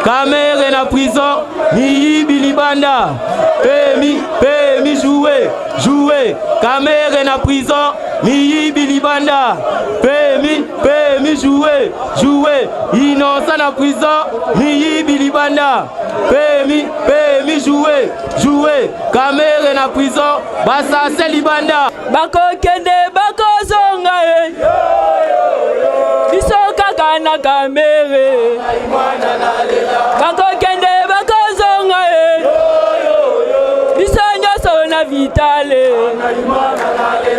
Kamerhe na prison, miyibi libanda. Pemi, pemi joue, joue. Kamerhe na prison, miyibi libanda. Pemi, pemi joue, joue. Innocent na prison, miyibi libanda. Pemi, pemi joue, joue. Kamerhe na prison, basase libanda. Bakokende bakozonga e biso kaka na Kamerhe. Bakokende bakozonga e biso nyonso na Vitale.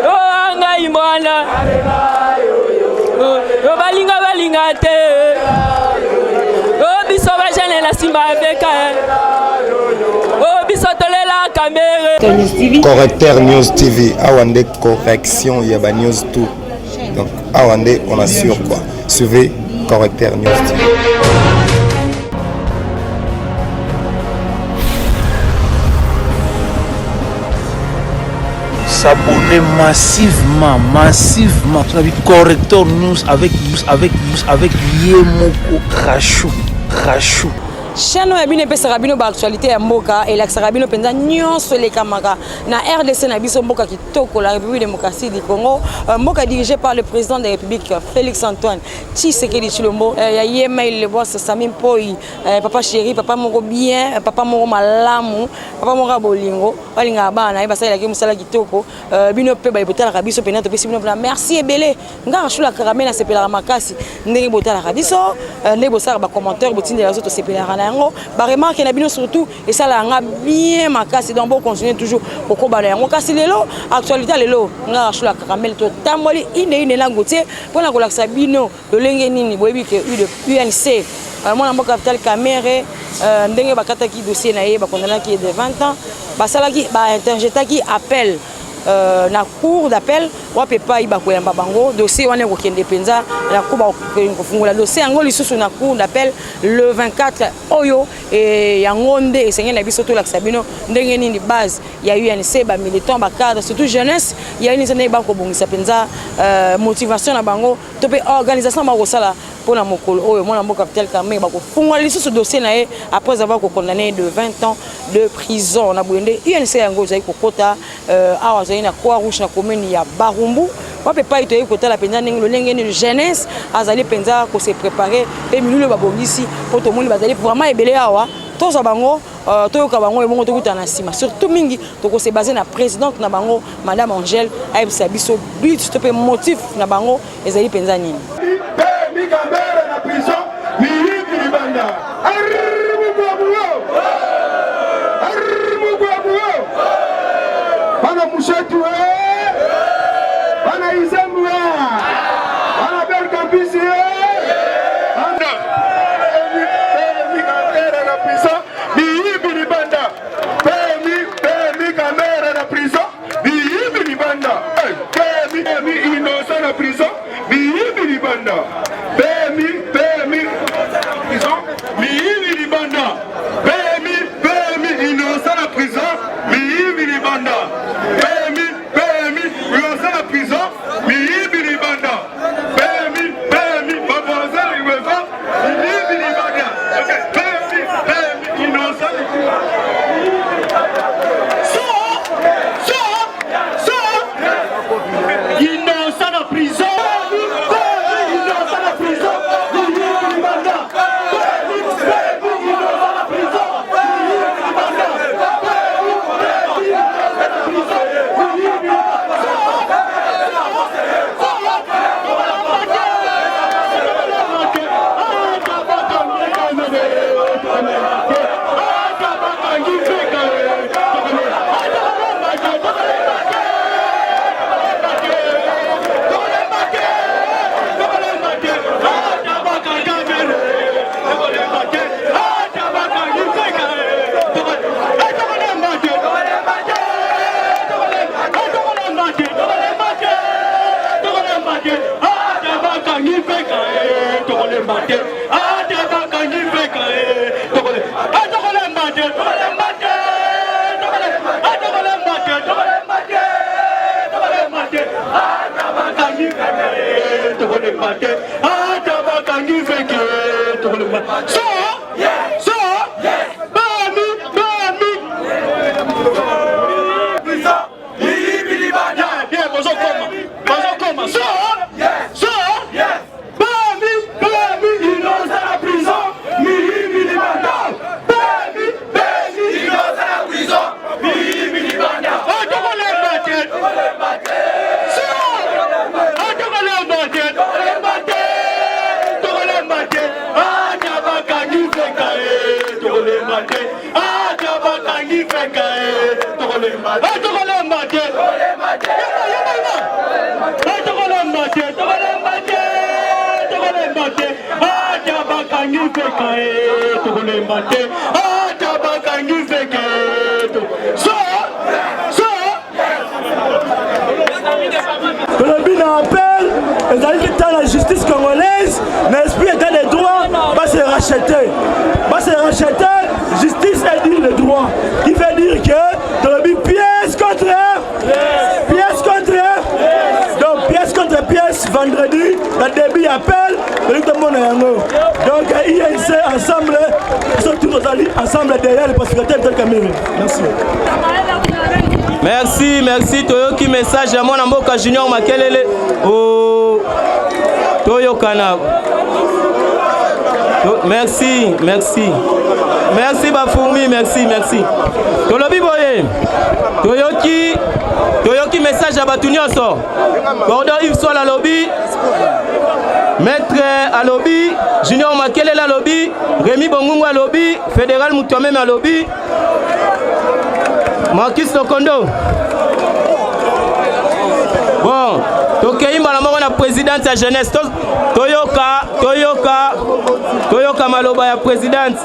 O ngai mwana o balinga balinga te o biso bajene na nsima aveka o biso tolela Kamerhe. Correcteur News TV, awa nde correction ya ba news tout. Donc awa nde on assure quoi. Suivez Correcteur News TV. S'abonner massivement, massivement. On a vu Corrector News avec avec avec Yemoko Rachou, Rachou. Chaîne oyo ya bino epesaka bino ba actualité ya mboka, elakisaka bino mpenza nyonso elekamaka na RDC na biso, mboka kitoko, la République démocratique du Congo, mboka dirigé par le président de la République Félix Antoine Tshisekedi Tshilombo, ya ye Mail le boss Sami Mpoi, papa chéri, papa moko bien, papa moko malamu, papa moko ya bolingo, balingaka bana na ye, basalelaki mosala kitoko. Bino mpe baye botalaka biso mpenza, topesi bino mpena merci ebele. Nga Rachula Karamel nasepelaka makasi ndenge botalaka biso, ndenge bosalaka bacommentaire, botindela biso, tosepelaka na yango. Baremarque na bino surtout esalaka nga bien makasi, donc bocontinue toujours kokoba na yango. Kasi lelo actualité ya lelo, nga Rachula Karamel totamboli ine ine na Gautier mpona kolakisa bino lolenge nini boyebi ke UNC, mwana mboka Vital Kamerhe, ndenge bakataki dossier na ye, bakondanaki ye de 20 ans, basalaki bainterjetaki appel na cour d'appel, wapi epai bakoyamba bango. Dossier wana ekokende mpenza na cour, bakofungola dossier yango lisusu na cour d'appel le 24 oyo. E yango nde esengeli na biso tolakisa bino ndenge nini base ya UNC, bamilitant, bacadre, surtout jeunesse ya UNC, ndenge bakobongisa mpenza motivation na bango to mpe organisation bakosala mpona mokolo oyo mwana mboka Vital Kamerhe bakofungola lisusu dossier na ye après avoir kokondamné de 20 ans de prison. Na boye nde UNC yango ezali kokota awa, azali na Croix Rouge na commune ya Barumbu, wapi epai toyei kotala mpenza ndenge lolenge nini jeunesse azali mpenza kose préparer mpe milulu oyo babongisi, mpo tomoni bazali vraiment ebele awa. Tozwa bango, toyoka bango, ebongo tokutana na nsima. Surtout mingi tokose baser na présidente na bango, madame Angèle, ayebisa biso but to mpe motif na bango ezali mpenza nini. Kamerhe na prison, miyibi libanda. Armugwabuo, armugwabuo, bana mushetu, bana izembu, bana Belcampus. Kamerhe na prison, miyibi libanda. Pemi, pemi Kamerhe na prison, miyibi libanda. Pemi, pemi innocent na prison, miyibi libanda. Pemi, pemi prison, miyibi libanda. Pemi, pemi innocent na prison, miyibi libanda. Pemi, pemi innocent na prison, miyibi libanda. Pemi, pemi bavoisin liweva, miyibi libanda. Pemi, pemi innocent. So, so, so, innocent na prison, innocent na prison, miyibi libanda. Pemi, pemi innocent na prison, miyibi libanda. Pemi, pemi innocent na prison, miyibi. So, veka e tokolemba te tokolemba te tokolemba te tokolemba te tokolemba te ata bakangi veka e tokolemba te ata bakangi veka e so so Tolobi na appel ezali kita la justice congolaise na esprit état de droit ba se racheter, ba se racheter. Justice est dire le droit qui veut dire que tolobi pièce contre pièce contre, donc pièce contre pièce. Vendredi na début ya appel tolingi tomona yango. Donc INC ensemble, biso tous tozali ensemble derrière le pacificateur Vital Kamerhe. Merci. Merci, merci. Toyoki message ya mwana mboka Junior Makelele. Oh, toyokana. Merci, merci. Merci ba fourmi, merci, merci. Tolobi boye. Toyoki, toyoki message ya bato nyonso. Cordon Yves Sola alobi, Maître alobi, Junior Makelele alobi, Rémi Bongungu alobi, Fédéral Mutuameme alobi, Marcus Lokondo. Bon, tokei mbala moko na présidente ya jeunesse. Toyoka, toyoka, toyoka maloba ya présidente,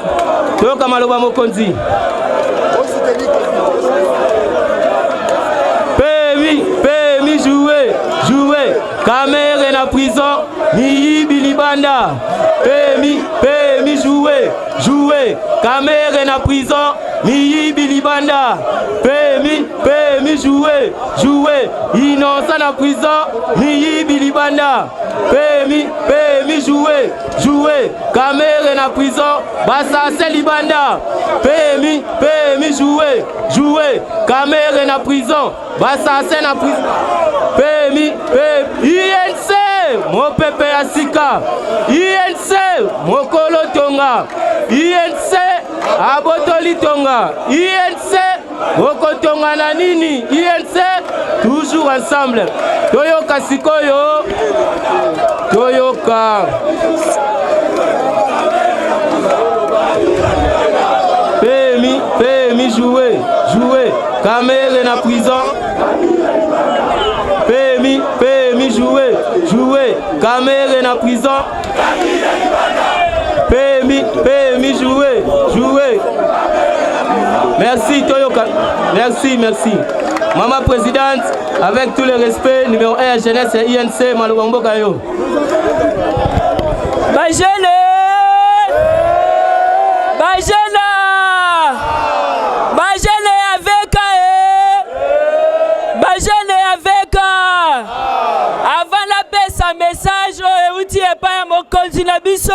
toyoka maloba mokonzi. PMI, PMI jouer, jouer. Kamerhe na prison, miyibi libanda. PMI, PMI jouer, jouer. Kamerhe na prison, miyibi libanda. PMI, PMI jouer, jouer. Innocent na prison, miyibi libanda. PMI, PMI jouer, jouer. Kamerhe na prison, basase libanda. PMI, PMI jouer, jouer. Kamerhe na prison, basase na prison. PMI, PMI, INC, mopepe ya sika. INC, mokolo tonga. INC, abotoli tonga. INC, okotonga na nini? INC, toujours ensemble. Toyoka sikoyo, toyoka. PMI, PMI jouer, jouer. Kamerhe na prison. PMI, PMI jouer, jouer. Kamerhe na prison. PMI, PMI jouer, jouer. Merci Toyoka. Merci, merci. Maman présidente, avec tout le respect, numéro 1 jeunesse et INC, Maloba Mboka yo. Ba jeune! Ba jeune! Ba jeune avec Ba jeune avec. Avant napesa message oyo euti epai ya mokonzi na biso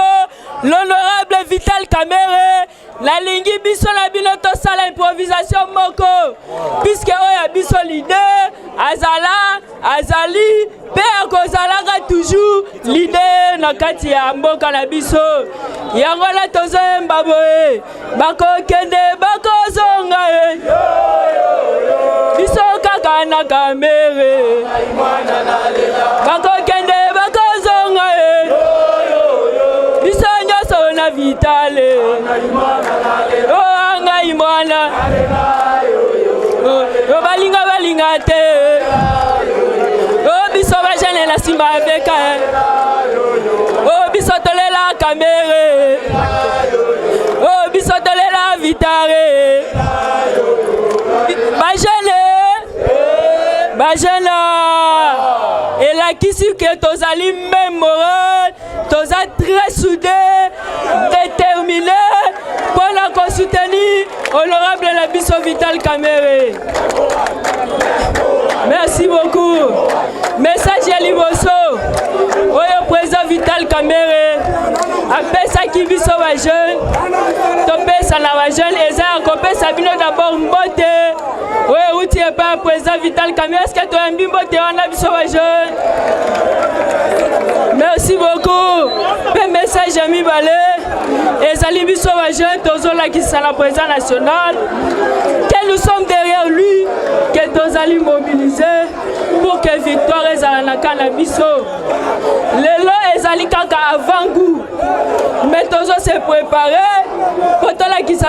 l'honorable Vital Kamerhe, nalingi biso na bino tosala improvisation moko, puisque oyo ya biso leader azala, azali mpe akozalaka toujours leader na kati ya mboka na biso. Yango wana tozoyemba boye: bakokende bakozonga ye, biso kaka na Kamerhe. Bakokende bakozonga ye, biso nyonso na Vital. O ngai mwana o balinga balinga te, o biso bajeunes na nsima aveka, o biso tolela Kamerhe, o biso tolela Vital. Bajeunes, bajeunes, elakisi ke tozali même moral, toza très soudé, déterminé mpona kosoutenir honorable na biso Vital Kamerhe. Merci beaucoup. Message ya liboso oyo président Vital Kamerhe apesaki biso bajeunes, topesa na bajeunes, eza ya kopesa bino d'abord mbote oyo euti epai ya président Vital Kamerhe. Est-ce toyambi mbote wana, biso bajeunes? Merci beaucoup. Mpe message ya mibale ezali biso bajeunes tozolakisa na président national que nous sommes derrière lui, que tozali mobilisé pour que victoire ezala na ka na biso. Lelo ezali kaka avant goût, mais tozo se préparer po tolakisa.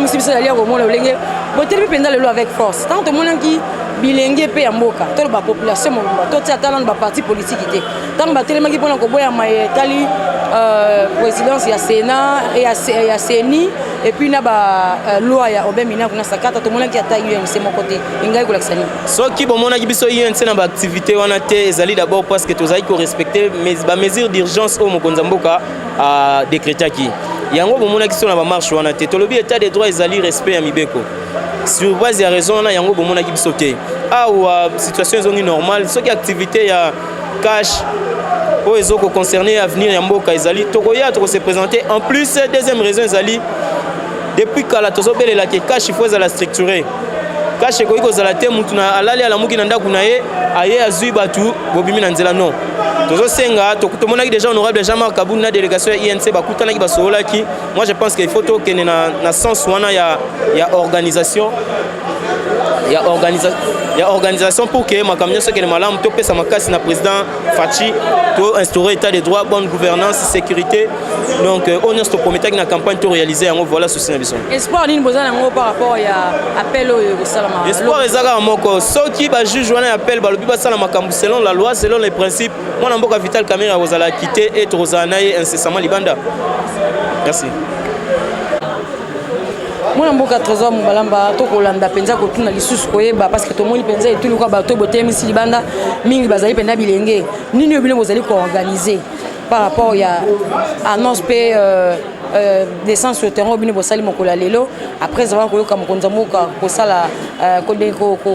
Ekamwisi biso ezali ya komona lolenge botelemi mpenza lelo avec force. Ntango tomonaki bilenge mpe ya mboka, toloba population mobimba, totia ata nano baparti politiki te, ntango batelemaki mpona koboya maye etali présidence ya Sénat ya CENI et puis na ba loi ya Aubin Minaku na Sakata, tomonaki ata UNC moko te. Engai kolakisa nini? Soki bomonaki biso UNC na baactivité wana te, ezali d'abord parce que tozali korespecte bamesure d'urgence oyo mokonzi ya mboka adécrétaki. Yango bomonaki so na bamarche wana te. Tolobi état de droit ezali respect ya mibeko. Sur base ya raison wana, yango bomonaki biso te awa. Situation ezongi normale. Soki activité ya CACH oyo ezokoconcerne avenir ya mboka ezali, tokoya, tokose présenter. En plus, deuxième raison ezali, depuis kala tozobelelaki CACH, il faut ezala structuré. CACH ekoki kozala te mutu na alali, alamuki na ndako na ye, aye azwi bato, bobimi na nzela. Non, tozosenga. Tomonaki déjà honorable Jean-Marc Kabund na délégation ya UNC bakutanaki, basololaki. Moi, je pense qu'il faut tokende na sens wana ya organisation pour que makambo nyonso ekende malamu. Topesa makasi na président Fatshi to instaurer état de droit, bonne gouvernance, sécurité. Donc oyo nyonso toprometaki na campagne, to réaliser yango. Voilà souci na biso. Espoir nini boza nango par rapport ya appel oyo ekosalama? Espoir eza kaka moko: soki bajuge wana ya appel balobi basala makambo selon la loi, selon les principes, mwana mboka Vital Kamerhe akozala quitté e tokozala na ye incessamment libanda. Merci. Mwana mboka Trésor Mobalamba, tokolanda mpenza kotuna lisusu, koyeba, parce que tomoni mpenza etuluka bato botelemisi libanda, mingi bazali mpenza bilenge. Nini oyo bino bozali koorganiser par rapport ya annonce mpe descente sur terrain oyo bino bosali mokolo ya lelo, après avoir koyoka mokonzi ya mboka kosala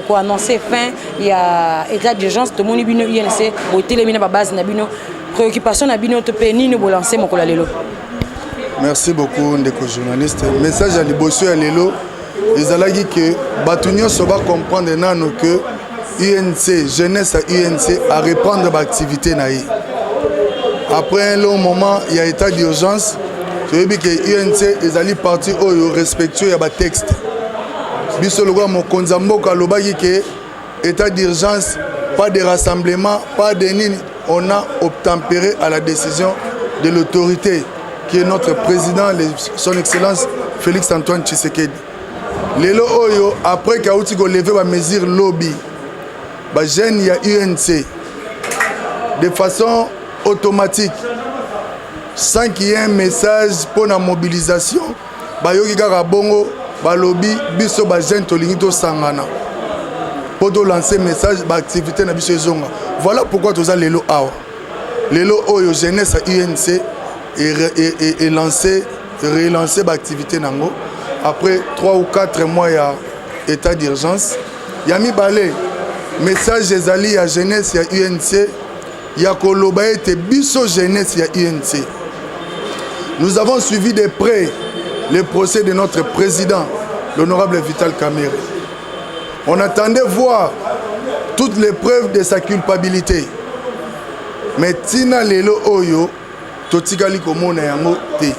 koannonce fin ya état d'urgence? Tomoni bino UNC botelemi na babase na bino. Préoccupation na bino to mpe nini bolance mokolo ya lelo? Merci beaucoup, ndeko journaliste. Message ya liboso ya lelo ezalaki ke bato nyonso bacomprendre nano ke UNC, jeunesse ya UNC areprendre baactivité na ye après un long moment ya état d'urgence. Toyebi ke UNC ezali parti oyo respectueux ya batexte. Biso lokola mokonzi ya mboka alobaki ke état d'urgence, pas de rassemblement, pas de nini, on a obtempéré à la décision de l'autorité qui est notre président, son excellence Félix Antoine Tshisekedi. Lelo oyo, après kauti kolever bamesure lobi, bajeune ya UNC, de façon automatique, sans qu'il y ait un message mpo na mobilisation, bayoki kaka bongo, balobi biso bajeune tolingi tosangana mpo tolancer message, baactivité na biso ezonga. Voilà pourquoi toza lelo awa. Lelo oyo, jeunesse ya UNC elancé, relancer baactivité nango après 3 ou 4 mois ya état d'urgence. Ya mibale, message ezali ya jeunesse ya UNC ya koloba ete biso jeunesse ya UNC, nous avons suivi de près le procès de notre président, l'honorable Vital Kamerhe. On attendait voir toutes les preuves de sa culpabilité, mais tina lelo oyo totikali komona yango te.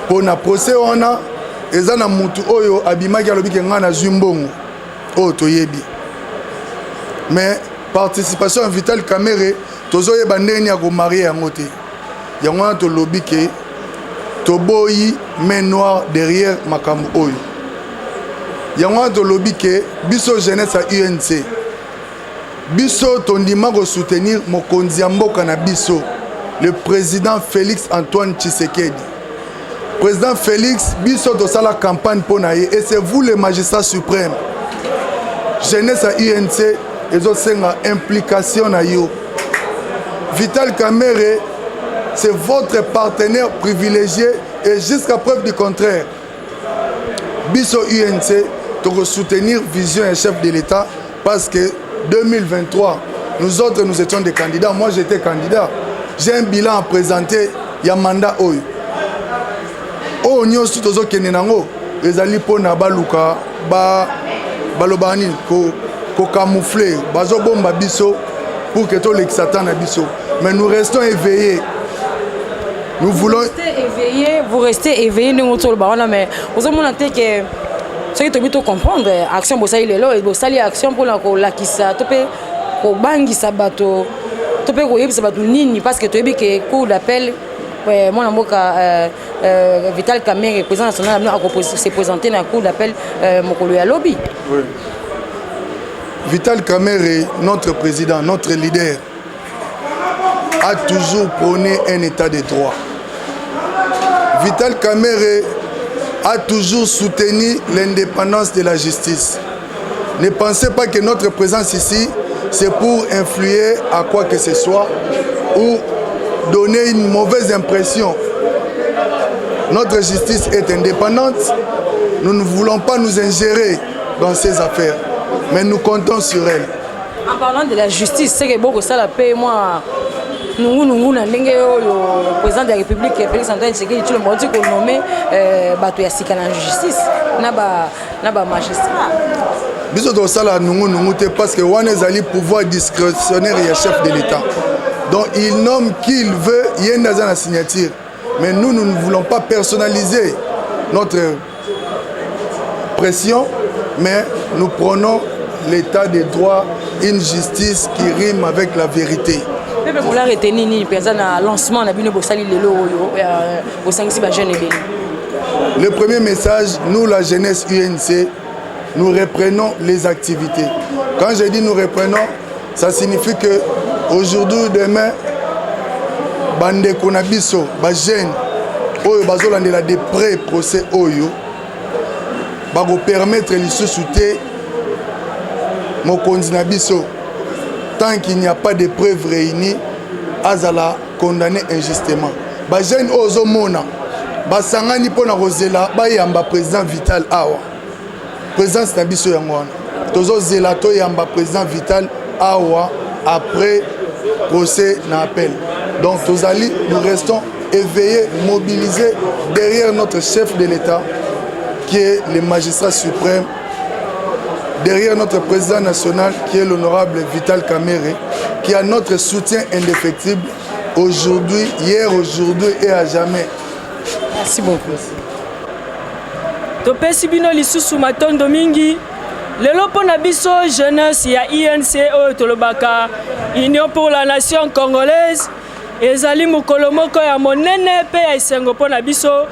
Mpo na procès wana, eza na mutu oyo abimaki, alobi ke ngai nazwi mbongo oyo toyebi, mais participation ya Vital Kamerhe, tozoyeba ndenge nini ya komarier yango te. Yango wana tolobi ke toboyi main noire derrière makambo oyo. Yango wana tolobi ke biso jeunesse ya UNC, biso tondima kosoutenir mokonzi ya mboka na biso, le président Félix Antoine Tshisekedi. Président Félix, biso tosala campagne mpo na ye et c'est vous le magistrat suprême. Jeunesse ya UNC ezosenga implication na yo. Vital Kamerhe, c'est votre partenaire privilégié et jusqu'à preuve du contraire, biso UNC tokosoutenir vision ya chef de l'État, parce que 2023, nous autres, nous étions des candidats. Moi, j'étais candidat, j'ai un bilan à présenter ya mandat oyo. Oyo nyonso tozokende nango ezali mpona baluka balobaka nini, kocamoufler, bazobomba biso pour que tolekisa temps na biso. Mais nous restons éveillés, nous voulons Restez éveillés, vous restez éveillés ndenge toloba wana, mais ozomona te ke soki tobi tocomprendre action bosali lelo, bosali action mpona kolakisa to mpe kobangisa bato to mpe koyebisa bato nini? Parce que toyebi ke cour d'appel, mwana mboka euh, Vital Kamerhe président national na bino ako se présenter na cour d'appel euh, mokolo ya lobi. Oui. Vital Kamerhe, notre président, notre leader, a toujours prôné un état de droit. Vital Kamerhe a toujours soutenu l'indépendance de la justice. Ne pensez pas que notre présence ici, c'est pour influer à quoi que ce soit ou donner une mauvaise impression. Notre justice est indépendante. Nous ne voulons pas nous ingérer dans ces affaires, mais nous comptons sur elle. En parlant de la justice, c'est que bokosala pe mwa nungunungu na ndenge oyo président de la République Félix Antoine Tshisekedi Tshilombo auti konommer bato ya sika na justice na ba magistrat. Biso tosala nungunungu te parce que wana ezali pouvoir discrétionnaire ya chef de l'État. Donc il nomme qui il veut, ye nde aza na signature. Mais nous, nous ne voulons pas personnaliser notre pression, mais nous prenons l'état de droit, une justice qui rime avec la vérité. Pepe Mola retenir nini mpenza na lancement na bino bosali lelo oyo bosangisi ba jeune ebele? Le premier message, nous la jeunesse UNC, nous reprenons les activités. Quand je dis nous reprenons, ça signifie que aujourd'hui, demain, bandeko na biso, ba jeune oyo bazolandela de près procès oyo, bakopermettre lisusu te mokonzi na biso, tant qu'il n'y a pas de preuves réunies, azala condamné injustement. Ba jeune oyo ozomona basangani mpona kozela bayamba président Vital awa. Présence na biso yango wana, tozozela toyamba président Vital awa après procès na appel. Donc tozali, nous restons éveillés, mobilisés derrière notre chef de l'État qui est le magistrat suprême, derrière notre président national qui est l'honorable Vital Kamerhe, qui a notre soutien indéfectible aujourd'hui, hier, aujourd'hui et à jamais. Merci beaucoup. Topesi bino lisusu matondo mingi lelo mpo na biso jeunesse ya UNC oyo tolobaka Union pour la Nation Congolaise. Ezali mokolo moko ya monene mpe ya esengo mpo na biso,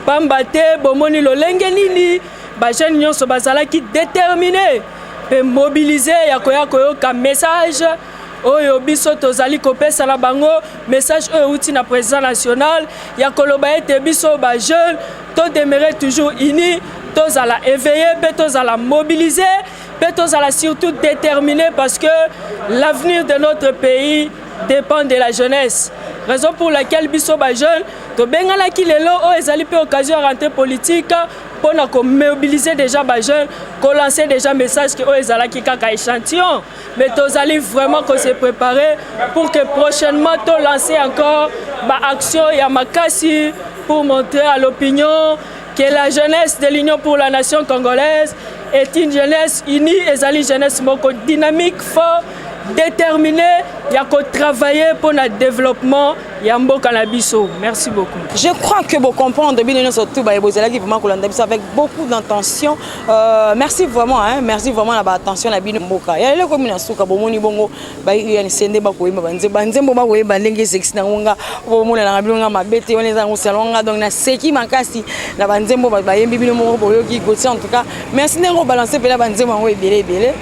pamba te bomoni lolenge nini bajeune nyonso bazalaki déterminé mpe mobilisé ya koya koyoka message oyo biso tozali kopesa na bango, message oyo euti na président national ya koloba ete biso bajeune todemeurer toujours unis, tozala éveillé mpe tozala mobilisé mpe tozala surtout déterminé, parce que l'avenir de notre pays dépend de la jeunesse, raison pour laquelle biso bajeune tobenganaki lelo oyo ezali mpe occasion ya rentrée politique mpona komobiliser déjà bajeune, kolancer déjà message ke oyo ezalaki kaka échantillon, mais tozali vraiment kose préparer pour que prochainement tolancer encore baaction ya makasi pour montrer à l'opinion que la jeunesse de l'Union pour la Nation congolaise est une jeunesse unie, ezali jeunesse moko dynamique, fort, déterminé ya kotravailler pour le développement ya mboka na biso. Merci beaucoup. Je crois que vous comprendre bien, surtout bah bozalaki vraiment kolanda biso avec beaucoup d'intention. Merci vraiment, hein, merci vraiment na ba attention na bino. Mboka ya lelo komi na suka. Bomoni bongo ba UNC nde bakoyemba banzembo, bakoyemba ndenge sexy na ngonga bomona na bino nga mabe te, wana eza yango salon nga. Donc naseki makasi na banzembo bayembi, bino moko boyoki. Gauthier, en tout cas merci ndenge obalance mpena banzembo yango ebele ebele.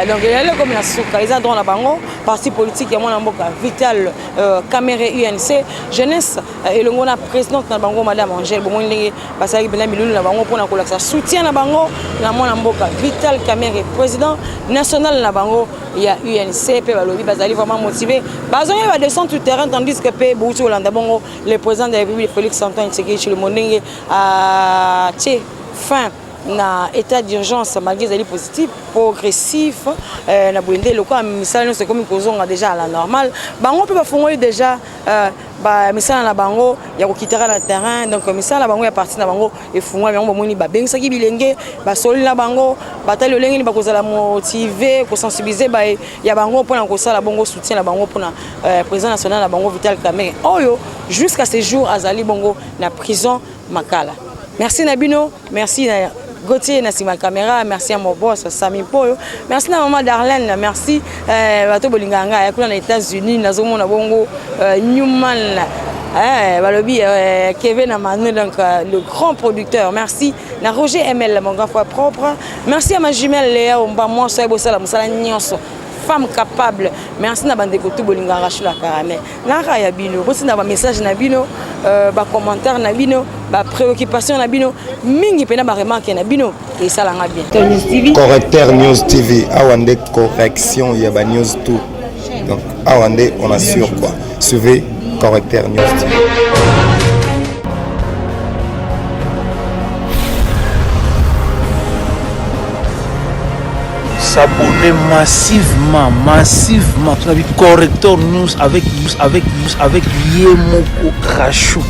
Donc ya lelo komi na suka, eza droit na bango, parti politique ya mwana mboka Vital Kamerhe, UNC jeunesse, elongo na présidente na bango madame Angèle. Bomoni ndenge basalaki mpenza milulu na bango mpona kolakisa soutien na bango na mwana mboka Vital Kamerhe, président national na bango ya UNC. Mpe balobi bazali vraiment motivé, bazongi badescente du terrain, tandis que mpe bouti kolanda bongo le président de la République Félix Antoine Tshisekedi Tshilombo ndenge atie fin na état d'urgence, malgré ezali positif, progressif na boye nde lokola misala nyonso ekomi kozonga déjà à la normale, bango mpe bafungoli déjà misala na bango ya kokitaka na terrain. Donc misala na bango ya parti na bango efungwami yango. Bomoni babengisaki bilenge, basoli na bango, batali lolenge nini bakozala motivé kosensibiliser ya bango mpona kosala bongo soutien na bango mpona président national na bango Vital Kamerhe, oyo jusqu'à ce jour azali bongo na prison Makala. Merci na bino, merci na Gauthier na nsima caméra, merci à mon boss Sami Poyo, merci na maman Darlene, merci bato bolingaka ngai kuna na États-Unis. Nazomona bongo Newman. Eh, balobi euh, Kevin Amanu, donc euh, le grand producteur. Merci na Roger ML, mon grand frère propre. Merci à ma jumelle Léa Omba, moi, soy bosala musala nyonso. Femme capable. Merci na bandeko tout bolinga Rachel la caramel. Na raya bino, bosi na ba message na bino, euh, ba commentaire na bino, ba préoccupation na bino, mingi pena ba remarque na bino et ça langa bien. Correcteur News TV, awa nde correction ya ba news tout. Donc awa nde on assure quoi. Suivez Correcteur News TV. S'abonner massivement, massivement. Correcteur News avec, avec, avec ye moko Rachou.